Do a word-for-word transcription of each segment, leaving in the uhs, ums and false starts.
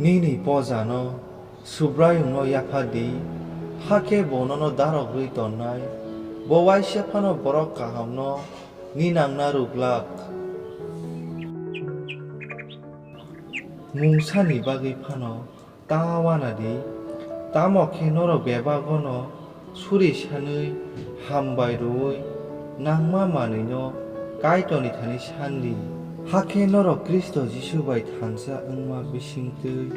Nini pojano Subraiyungno yapha di, hakhe bo nono darogwi tonnai, bo uaisa phano borok kahamno ni nangna rw glak. Mungsani bagwi phano ta uana di, tamo khe norok bebago'-no suri sanwi hambai rwui nangma manwino Kaitorni thani san di. Hakhe norok Khristo Jisu bai thansa wngma bisingtwi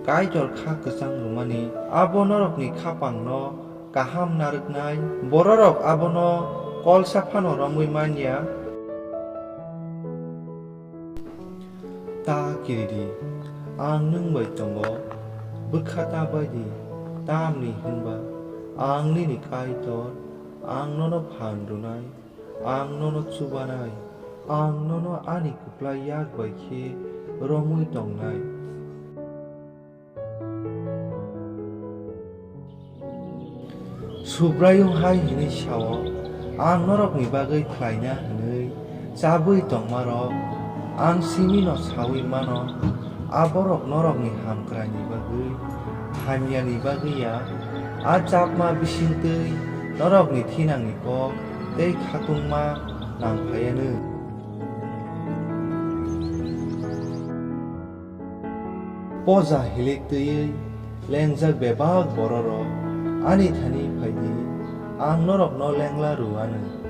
Kaitor kha kwchang rwmani abo norokni khapangno kaham narwknai, bororok abono kolsa phano romwi man ya. Ta kiri di, ang nwng bai tongo, bwkha ta bai di, tamni hwn ba ang nini Kaitor, ang nono phan rwnai, ang nono chubanai, ang nono ani kwplai yak bai khe romwi tongnai. Subraiyung hai hwnwi sa-o, ang norokni bagwi khlaina hwnwi chabwi tongmarok ang simi'-no saui mano, aborok norokni hamkraini bagwi, hamyani bagwi ya. A chapma bisingtwi norokni thinangni kok tei khatungma nang phai anw. Poja hilik twiwi lengjak bebak bororok, ani thani phai di, ang norokno lengla rw anw.